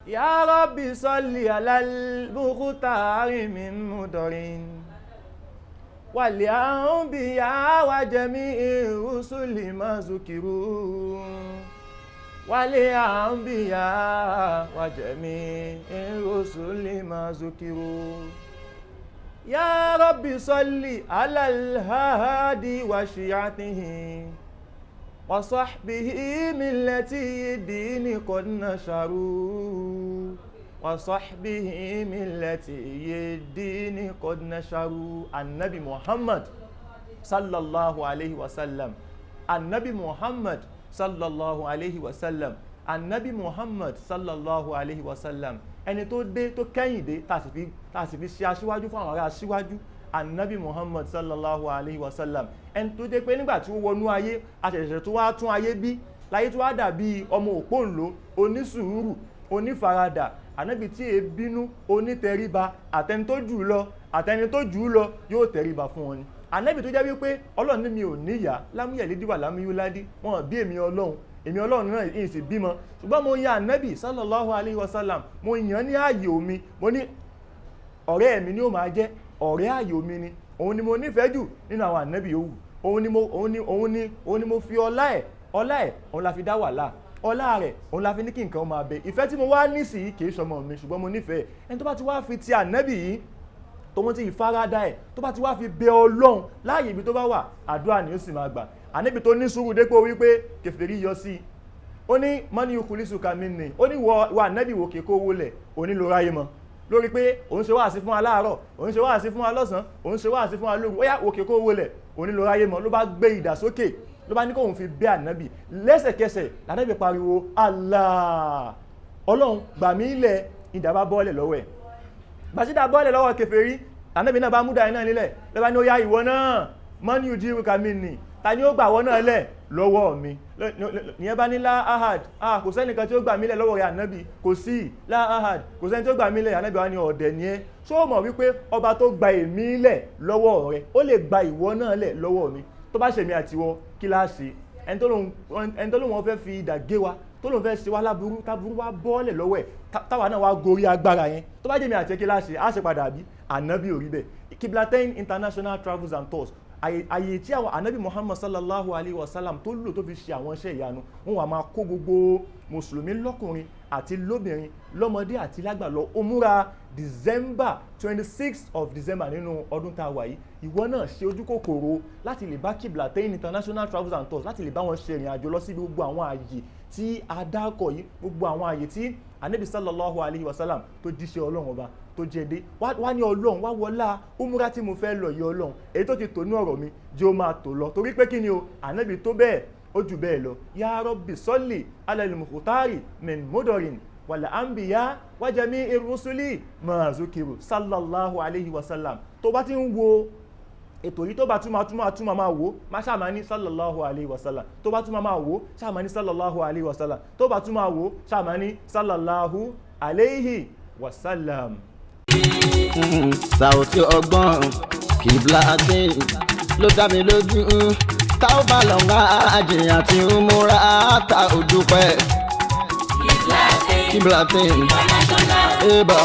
Ya Rabbi salli alal mukhtari min mudarin wal anbiya wa jami'i rusuli ma zukiru wal anbiya wa jami'i rusuli ma zukiru. Ya Rabbi salli alal hadi wa shi'atihi wa sahbihi millati dini qad nasharu wa sahbihi millati dini qad nasharu. Annabi Muhammad sallallahu alaihi wasallam, Annabi Muhammad sallallahu alaihi wasallam, Annabi Muhammad sallallahu alaihi wasallam, ẹni tó dé tó kẹ́yìn dé, tá a sì fi ṣe aṣíwájú fún àwọn ará aṣíwájú, Annabi Muhammad sallallahu alaihi wasallam, ẹni tó jẹ́ pé nígbà tí ó wọnú ayé, àṣẹ̀ṣẹ̀ tó wá tún ayé bí láyé, tó wá dàbí ọmọ òpóǹlò, onísùúrù, onífaradà, ànábì tí è bínú, onítẹríba, àtẹni tó jù lọ, àtẹni tó jù lọ, yóò tẹríba fún wọn ni. Ànábì tó jẹ́ wípé Ọlọ́run ní mi ò níyà, lámúyẹ̀lédí wà lámúyúládí, wọn bí èmi Ọlọ́run, èmi Ọlọ́run náà yìí sì bímọ, ṣùgbọ́n mo yan ànábì sallallahu alaihi wasallam, mo yàn ní ààyò mi, mo ní ọ̀rẹ́ mi ni ó máa jẹ́, ọ̀rẹ́ ààyò mi ni. Òun ni mo nífẹ̀ẹ́ jù nínú àwọn ànábì yòówù. Òun ni mo òun ni òun ni òun ni mo fi ọlá ẹ̀, ọlá ẹ̀ òun la fi dá wàhálà, ọlá rẹ̀ òun la fi ní kí nǹkan máa bẹ. Ìfẹ́ tí mo wá ní sí, kì í ṣọmọ mi, ṣùgbọ́n mo nífẹ̀ẹ́. Ẹni tó bá ti wá fi ti ànábì yìí, tòun ti ìfaradà ẹ̀, tó bá ti wá fi bẹ Ọlọ́run láàyè ibi tó bá wà, àdúrà ni ó sì máa gbà. Ànábì tó ní sùúrù dépò wípé kèfèrí yọ sí i, ó ní mọ́ní yukhlisuka minni, ó ní wọ ànábì wò kékó wọlẹ̀ òní ló ráyé mọ́ lórí pé òun ṣe wáàsí fún wa láàárọ̀, òun ṣe wáàsí fún wa lọ́sàn, òun ṣe wáàsí fún wa lóru, ó yá, òkè kó wọlẹ̀ òní ló ráyé mọ́. Ló bá gbé ìdà sókè, ló bá ní kóun fi bẹ́ ànábì. Lẹ́sẹ̀kẹsẹ̀ lànábì pariwo, "Allah, Ọlọ́run gbà mí lẹ̀." Ìdà bá bọ́ọ̀lẹ̀ lọ́wọ́ ẹ̀. Gbàsídà bọ́ọ̀lẹ̀ lọ́wọ́ kèfèrí, ànábì náà bá múdà iná nílẹ̀, ló bá ní, "Ó yá, ìwọ náà, man yujiruka minni, ta ni ó gbà wọ́n náà lẹ̀ lọ́wọ́ mi?" Nìyẹn bá ní, "La ahad, ah, kò sẹ́nìkan tí ó gbà mí lẹ̀ lọ́wọ́ rẹ̀, ànábì, kò sí, la ahad, kò sẹ́ni tí ó gbà mí lẹ̀." Ànábì wa ní, "Ọ̀dẹ̀ ni ẹ́, ṣó mọ̀ wípé ọba tó gba èmi lẹ̀ lọ́wọ́ rẹ̀, ó lè gba ìwọ náà lẹ̀ lọ́wọ́ mi?" Tó bá ṣèmi àtiwọ, kí láá ṣe? Ẹni tó lóun fẹ́ fi idà gé wa, tó lóun fẹ́ ṣe wá láburú, táburú wá bọ́ọ̀lẹ̀ lọ́wọ́ ẹ̀, táwa náà wá gorí agbára yẹn, tó bá jẹ́mi àti ẹ, kí láá ṣe? Á ṣe padà bí ànábì ò rí bẹ́ẹ̀. Kiblatain International Travels and Tours, àyè tí àwọn ànábì Muhammad sallallahu alayhi wa sallam tó lò tó fi ṣe àwọn iṣẹ́ ìyanu, wọn wà máa kó gbogbo mùsùlùmí lọ́kùnrin àti lóbìnrin, lọ́mọdé àti lágbà lọ umura December 26 of December nínú ọdún tá a wà yìí. Ìwọ náà ṣe ojú kòkòrò láti lè bá Kiblatain International Travels and Tours, láti lè bá wọn ṣe ìrìn àjò lọ sí gbogbo àwọn àyè tí a dákọ̀ yìí, gbogbo àwọn àyè tí ànábì sallallahu alayhi wa sallam tó jíṣẹ́ Ọlọ́run ọba tó jẹ dé wá ní. Ọlọ́run wá wọlá umra tí mo fẹ́ lọ yìí, Ọlọ́run, èyí tó ti tò ní ọ̀rọ̀ mi, jẹ́ ó máa tò lọ, torí pé kí ni o, ànábì tó bẹ́ẹ̀, ó jù bẹ́ẹ̀ lọ. Ya Rabbi salli ala al-mukhtari min mudarin wal anbiya wa jami'ir rusuli ma zukiru sallallahu alayhi wa sallam. Tó bá ti ń wo ètò yìí, tó bá túmọ̀ túmọ̀ túmọ̀ máa wò, má ṣáà ní sallallahu alayhi wa sallam. Tó bá túmọ̀ máa wò, ṣáà ní sallallahu alayhi wa sallam. Tó bá túmọ̀ wò, ṣáà ní sallallahu alayhi wa sallam. Sàùtì ọgbọ́n Kiblatain ló dá mi lójú, tá ó bá lọ ń àjìyàn tí ń múra tá ò dúpẹ́. Kiblatain ébà.